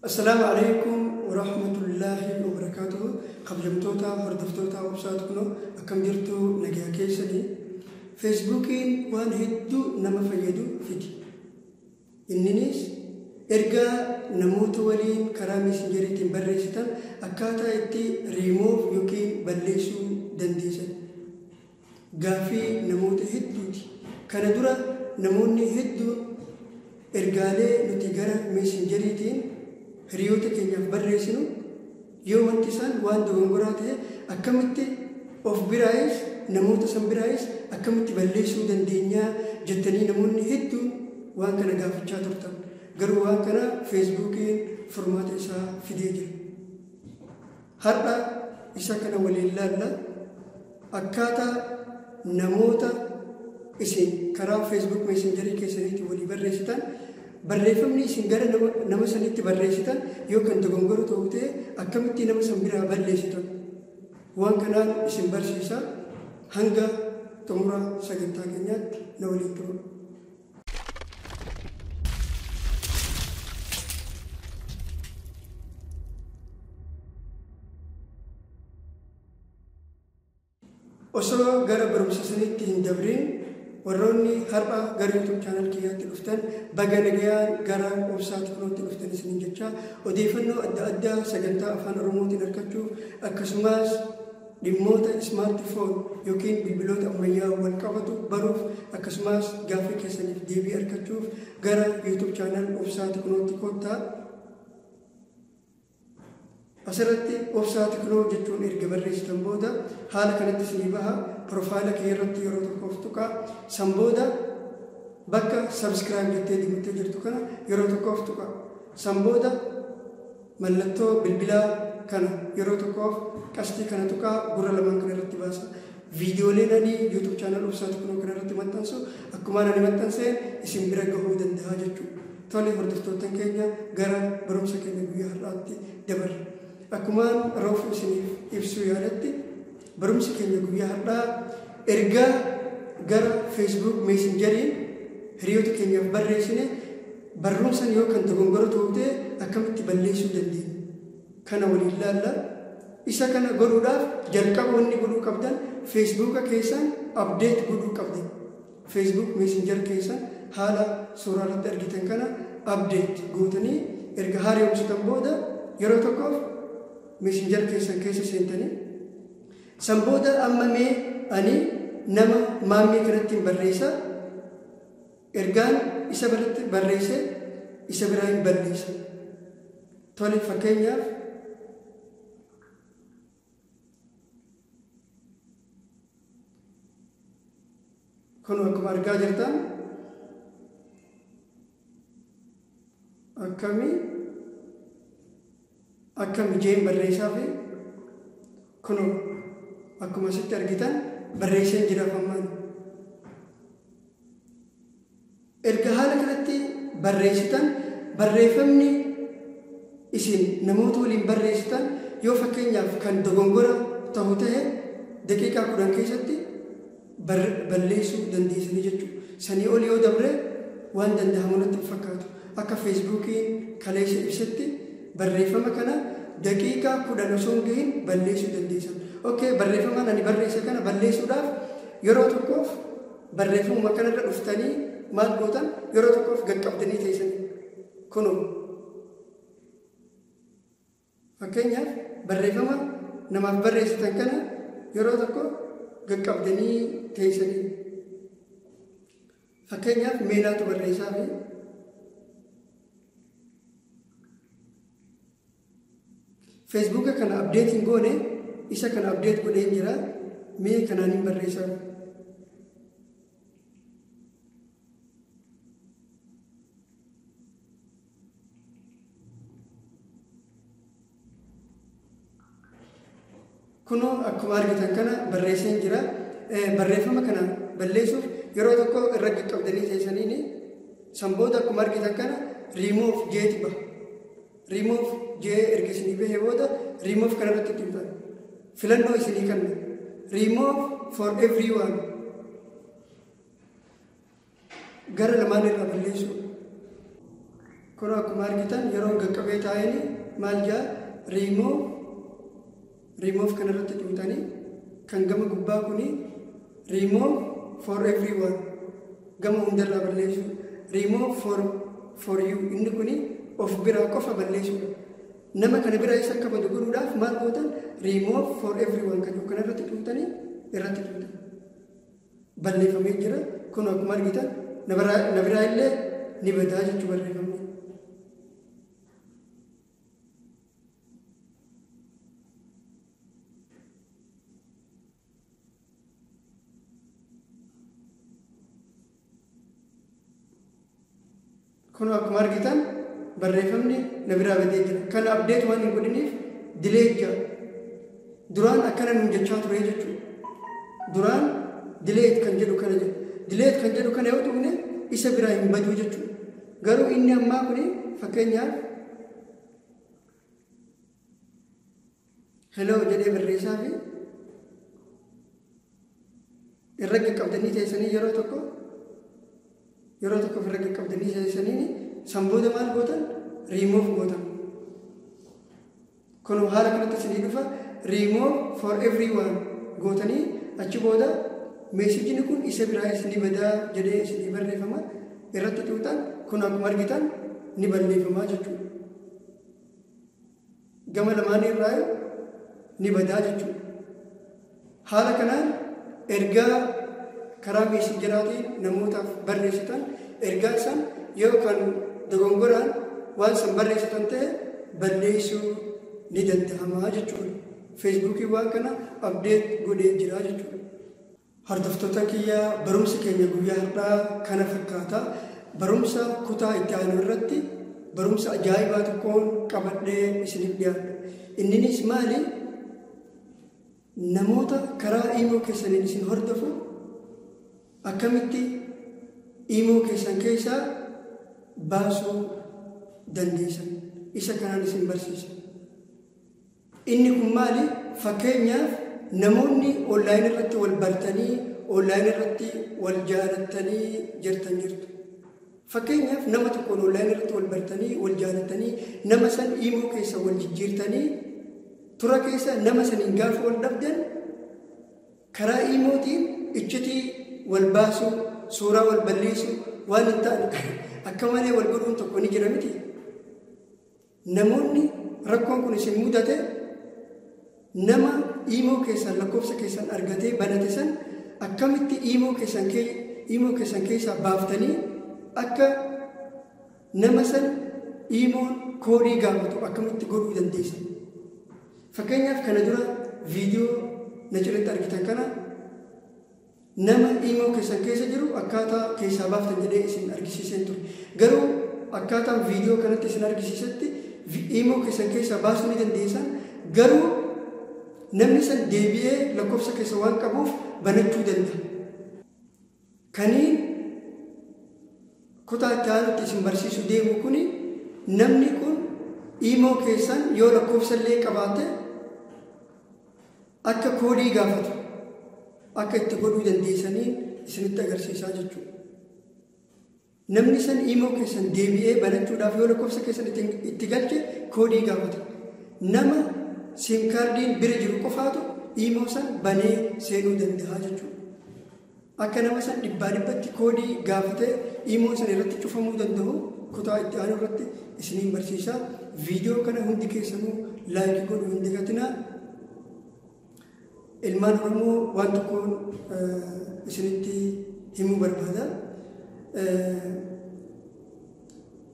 Assalaamu alaikum warahmatullaahi wabarakaatuhu. Kabajamtoota hordoftoota Obsaa Teknoo, akkam jirtu? Nagaa keessanii? Feesbuukiin waan hedduu nama fayyadu fidi. Inninis ergaa namoota waliin karaa meesenjeriitiin barreessitan akkaataa itti riimuuf yookiin balleessuu dandeessan. Gaaffii namoota hedduuti. Kana dura namoonni hedduun ergaalee nuti gara meesenjeriitiin hiriyoota keenyaaf barreessinu yoo wanti isaan waan dogongoraa ta'e akkamitti of biraayis namoota san biraayis akkamitti balleessuu dandeenyaa jettanii namoonni hedduun waan kana gaafachaa turtan. Garuu waan kana Feesbuukiin furmaata isaa fidee jira. Har'a isa kana waliin laalla. Akkaataa namoota isin karaa Facebook meesenjarii keessaniitiin walii barreessitan, barreeffamni isin gara nama sanitti barreessitan yoo kan dogongora ta'u ta'e akkamitti nama san biraa balleessitan, waan kanaan isin barsiisa. Hanga xumura sagantaa keenyaatti na waliin tura. Osoo gara barumsa sanitti hin dabriin, warroonni har'a gara YouTube channel kiyyaatti dhuftan baga nagayaan gara Obsaa Teknootti dhuftan isiniin jecha, odeeffannoo adda addaa sagantaa Afaan Oromootiin argachuuf, akkasumas dhimmoota smartphone yookiin bilbiloota ammayyaa wal qabatu baruuf, akkasumas gaaffii keessaniif deebii argachuuf gara YouTube channel Obsaa Teknootti koottaa. Asirratti Obsaa Teknoo jechuun erga barreessitan booda haala kanatti isinii baha. Profaayila kee irratti yeroo tokkoof tuqaa. San booda bakka subscribe jettee diimattee jirtu kana yeroo tokkoof tuqaa. San booda mallattoo bilbilaa kana yeroo tokkoof qastii kana tuqaa, gurra lamaan kana irratti baasa. Viidiyooleen ani YouTube channel Obsaa Teknoo kana irratti maxxansu akkumaan ani maxxanseen isin bira gahuu danda'a jechuudha. Tole, hordoftoota keenya, gara barumsa keenya guyyaa har'aatti dabarra. Akkumaan roofu isiniif ibsuu yaadatti, barumsi keenya guyyaa har'aa ergaa gara Facebook meesenjeriin hiriyoota keenyaaf barreessine barruun yoo kan dogongora ta'u ta'e akkamitti balleessuu dandeenya? Kana waliin laalla. Isa kana godhuudhaaf jalqaba wanni godhuu qabdan Feesbuuka keessan update godhuu qabdan. Facebook Messenger keessan haala suuraa irratti argitan kana update gootanii erga haaromsitan booda yeroo tokkoof Messenger keessan keessa seentanii, san booda amma mee ani nama Maammee kanatti hin barreessa, ergaan isa biratti barreesse isa biraa hin balleessa. Tole, fakkeenyaaf kun akkuma argaa jirtan akkamii akkami jeen barreessaa fi kun akkuma asitti argitan barreesseen jira ammaan. Erga haala kanatti barreessitan, barreeffamni isin namoota waliin barreessitan yoo fakkeenyaaf kan dogongora ta'u ta'e daqiiqaa 10 keessatti balleessuu dandeessanii jechuudha. Sanii ol yoo dabre waan danda'amu natti hin fakkaatu. Akka Feesbuukiin kaleessa ibsetti barreeffama kana daqiiqaa 10 osoo hin gahin balleessuu dandeessan. Okay, barreeffama ani barreesse kana balleessuudhaaf yeroo tokkoof barreeffamuma kanarra dhuftanii maal gootan? Yeroo tokkoof gaqqabdanii teessanii. Kunoo fakkeenyaaf barreeffama namaaf barreessitan kana yeroo tokko gaqqabdanii teessanii. Fakkeenyaaf Meenaatu barreessaa fi Feesbuuka kana update hin goone, isa kana update godheen jira, mee kanaan hin barreessaa. Kunoo akkuma argitan kana barreesseen jira. Barreeffama kana balleessuuf yeroo tokko irra qaqqabdanii teessaniini, san booda akkuma argitan kana remove jeeti baha. Remove jee erga isinii bahee booda remove kana irratti tuqxan. Filannoo isinii kenna. Remove for everyone. Gara lamaan irraa balleessuu. Kun akkuma argitan yeroo qaqqabee taa'een maal jaa remove kanarratti tuqxanii kan gama gubbaa kuni remove for everyone gama hundarraa balleessu, remove for you inni kuni of biraa qofa balleessuudha. Nama kana bira isa akka badu godhuudhaaf maal gootan? Remove for everyone kan jiru kanarratti tuqxanii irratti tuqxan. Balleeffamee jira. Kun akkuma argitan na biraa illee ni badaa jechuu barreeffamni. Kun akkuma argitan barreeffamni na biraa badee jira. Kana update waan hin godhiniif delete jira. Duraan akkana nuun jechaa ture jechuudha. Duraan delete kan jedhu kana jedhu. Delete kan jedhu kana yoo tuqne isa biraa hin baduu jechuudha. Garuu inni ammaa kuni fakkeenyaaf hello jedhee barreessaa fi irra qaqqabdanii teessanii yeroo tokko ofirra qaqqabdanii teessanii san booda maal gootan? Remove gootan. Kun haala kanatti isinii dhufa. Remove for everyone gootanii achi booda meesejini kun isa biraa isinii badaa jedhee isinii barreeffama irratti tuqxan. Kun akkuma argitan ni balleeffamaa jechuudha. Gama lamaan irraa ni badaa jechuudha. Haala kanaan ergaa karaa meesenjeraatiin namootaaf barreessitan ergaa san yoo kan dogongoraan waan san barreessitan ta'e balleessuu ni danda'ama jechuudha. Feesbuukii waan kana update godhee jira jechuudha. Hordoftoota kiyyaa, barumsi keenya guyyaa har'aa kana fakkaata. Barumsa kutaa itti aanu irratti barumsa ajaa'ibaa tokkoon qabadhee isiniif dhiyaadha. Inninis maali? Namoota karaa iimoo keessaniin isin hordofu akkamitti iimoo keessan keessaa baasuu dandeessan isa kanaan isin barsiisa. Inni kun maali? Fakkeenyaaf namoonni onlaayinii irratti wal bartanii onlaayinii irratti wal jaalattanii jirtan jirtu. Fakkeenyaaf nama tokkoon onlaayinii irratti wal bartanii wal jaalattanii nama san iimoo keessa wal jijjiirtanii tura keessa nama saniin gaafa wal dhabdan karaa iimootiin iccitii wal baasuu, suuraa wal balleessuu, waan hin taane akka malee wal godhuun tokko ni jira miti. Namoonni rakkoon kun isin mudate nama iimoo keessan lakkoofsa keessan argatee banate san akkamitti iimoo keessan keessaa baaftanii akka nama san iimoon koodii gaafatu akkamitti godhuu dandeessan. Fakkeenyaaf kana dura viidiyoo na cinatti argitan kana nama iimoo keessan keessa jiru akkaataa keessaa baaftan jedhee isin argisiiseen ture. Garuu akkaataan viidiyoo kanatti isin argisiisetti iimoo keessan keessaa baasuu ni dandeessan. Garuu namni san deebi'ee lakkoofsa keessa waan qabuuf banachuu danda'a. Kaniin kutaa itti aanutti isin barsiisu deemu kuni namni kun iimoo keessan yoo lakkoofsa illee qabaate akka koodii gaafatu akka itti godhuu dandeessaniin isinitti agarsiisaa jechuudha. Namni san iimoo keessan deebi'ee banachuudhaaf yoo lakkoofsa keessan itti galche koodii gaafata. Nama siim kaardiin bira jiru qofaatu iimoo san banee seenuu danda'a jechuudha. Akka nama san dhibbaa dhibbatti koodii gaafatee iimoo san irratti cufamuu danda'u kutaa itti aanu irratti isiniin barsiisaa. Viidiyoo kana hundi keessanuu laayikii godhuu hin dagatinaa. Ilmaan Oromoo waan tokkoon isinitti himuu barbaada.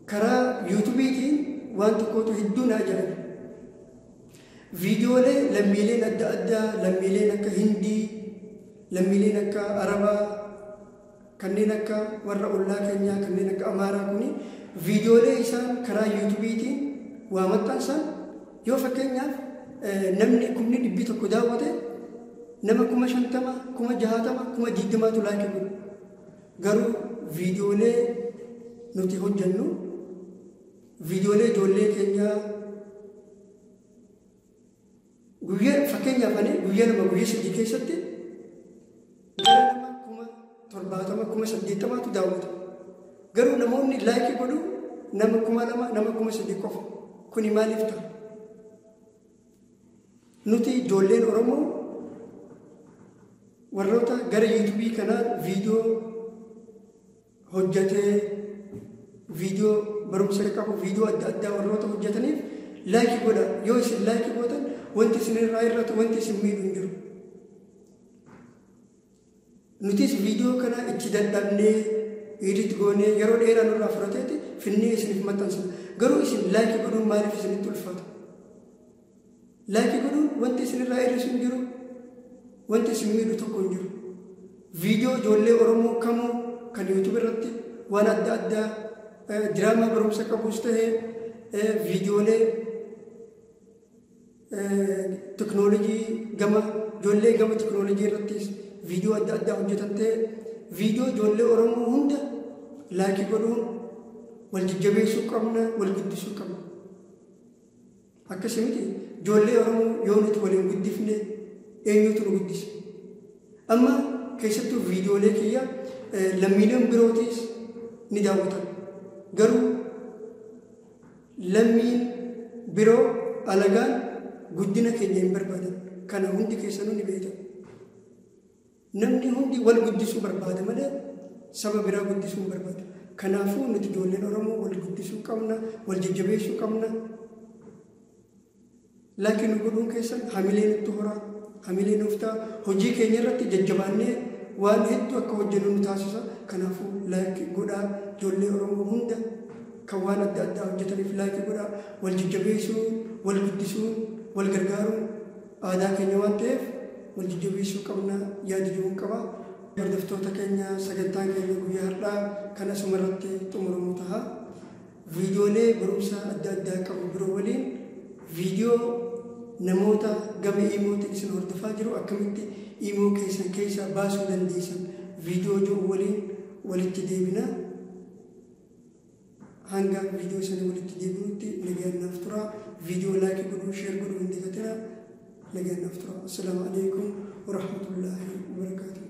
Karaa yuutuubiitiin waan tokkotu hedduu na ajaa'iba. Viidiyoolee lammiileen adda addaa, lammiileen akka Hindii, lammiileen akka Arabaa, kanneen akka warra ollaa keenyaa, kanneen akka Amaaraa kuni viidiyoolee isaan karaa yuutuubiitiin waa maxxansan yoo fakkeenyaaf namni 100,000 daawwate nama 50,000, 60,000, 20,000 laayikii godhu. Garuu viidiyoolee nuti hojjennu viidiyoolee ijoollee keenyaa guyyaa fakkeenyaaf ani guyyaa 2 guyyaa 3 keessatti gara nama 70,000 80,000 daawwata. Garuu namoonni laayikii godhu nama 2000 nama 3000 qofa. Kuni maaliif ta'a? Nuti ijoolleen Oromoo warroota gara yuutuubii kanaan viidiyoo hojjetee viidiyoo barumsa qabu viidiyoo adda addaa warroota hojjetaniif laayikii godha. Yoo isin laayikii gootan wanti isin irraa hir'atu wanti isin miidhu hin jiru. Nutis viidiyoo kana itti dadhabnee edit goonee yeroo dheeraa nurraa fudhateeti finnee isiniif maxxansina. Garuu isin laayikii godhuun maaliif isinitti ulfaata? Laayikii godhuun wanti isinirraa hir'isu hin jiru, wanti isin miidhu tokko hin jiru. Viidiyoo ijoollee Oromoo kamuu kan yuutuub irratti waan adda addaa diraamaa barumsa qabus ta'ee viidiyoolee teknoolojii gama ijoollee gama teknoolojii irrattis viidiyoo adda addaa hojjetan ta'ee viidiyoo ijoollee Oromoo hunda laayikii godhuun wal jajjabeessuu qabna, wal guddisuu qabna. Akkasii miti ijoollee Oromoo yoo nuti waliin guddifne eenyutu nu guddisa? Amma keessattuu viidiyoolee kiyya lammiileen birootis ni daawwatan. Garuu lammiin biroo alagaan guddina keenya hin barbaadan. Kana hundi keessanuu ni beektan. Namni hundi wal guddisuu barbaada malee saba biraa guddisuu hin barbaadu. Kanaafuu nuti ijoolleen Oromoo wal guddisuu qabna, wal jajjabeessuu qabna. Laakiin nu godhuun keessan hamilee nutti horaa, hamilee nuuf ta'a. Hojii keenya irratti jajjabaannee waan hedduu akka hojjennu nu taasisa. Kanaafuu laayikii godhaa ijoollee Oromoo hunda kan waan adda addaa hojjetaniif laayikii godhaa. Wal jajjabeessuun, wal guddisuun, wal gargaaruun aadaa keenya waan ta'eef wal jajjabeessuu qabna yaada jiruun qaba. Hordoftoota keenya sagantaan keenya guyyaa har'aa kan asuma irratti xumuramu ta'a. Viidiyoolee barumsa adda addaa qabu biroo waliin viidiyoo namoota gama iimootiin isin hordofaa jiru akkamitti iimoo keessan keessaa baasuu dandeessan viidiyoo jiru waliin walitti deebina. Hanga viidiyoo sana walitti deebinutti nagaan naaf tura. Viidiyoo laayikii godhuu, sheer godhuu hin dagatinaa. Nagaan naaf tura. Assalaamu alaikum warahmatullaahi wabarakaatuh.